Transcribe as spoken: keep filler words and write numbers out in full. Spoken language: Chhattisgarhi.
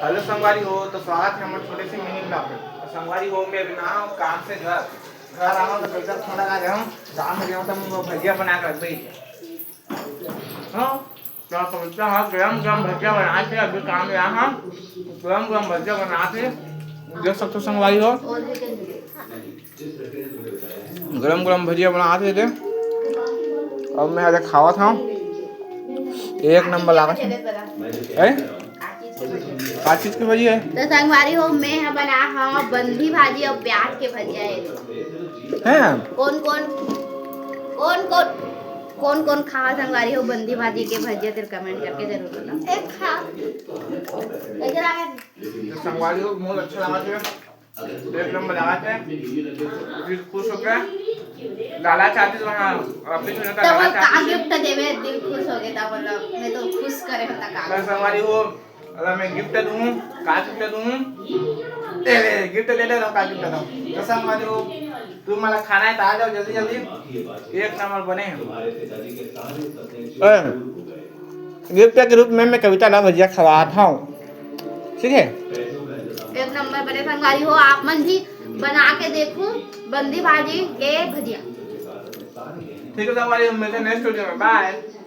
Hello संगवारी हो, तो स्वागत है हमारे छोटे से mini vlog में। तो संगवारी हो, मैं अभी ना हूँ काम से घर, घर आया हूँ तो पैसा फोन लगा रहे हूँ, काम में गया हूँ तो मैं भजिया बना के रख दे। हाँ, तो पैसा हाँ, गरम गरम भजिया बना के अभी काम में आया हूँ, गरम गरम भजिया बना के देख सकते हो संगवारी हो। गरम गरम भजिया बनात हे दे। अब मैं आज खावत हूँ, एक नंबर लागत हे। हैं? का चीज के भजिया हे? तो संगवारी हो, मैं ह बना हूँ बंदी भाजी और प्याज के भजिया हे। हैं? कौन कौन कौन कौन कौन कौन खावा संगवारी हो बंदी भाजी के भजिया, तेरे comment करके जरूर बताओ। एक खा। इधर आ। तो संगवारी हो, बहुत अच्छा लगा थे। एक नंबर लगा थे। दिल खुश हो गया। लाला चाहती तो हाँ, अपने छोटा तब लाला वो का चाहती। Gift देवे, दिल खुश हो गया था, बोला, मैं तो खुश करे होता का। तो संगवारी हो, अगर मैं gift दूँ, का gift दूँ? ए, gift दे दे रहा हूँ, का gift दूँ? तो संगवारी हो, तुम मला खाना है तो आ जाओ जल्दी जल्दी। एक नंबर बने हैं। ए, gift के रूप में मैं कविता ला भजिया खवात हूँ, ठीक है? एक नंबर बने संगवारी हो, आप मन भी बना के देखो बंदी भाजी के भजिया। ठीक है संगवारी, मिलते हैं next video में, bye।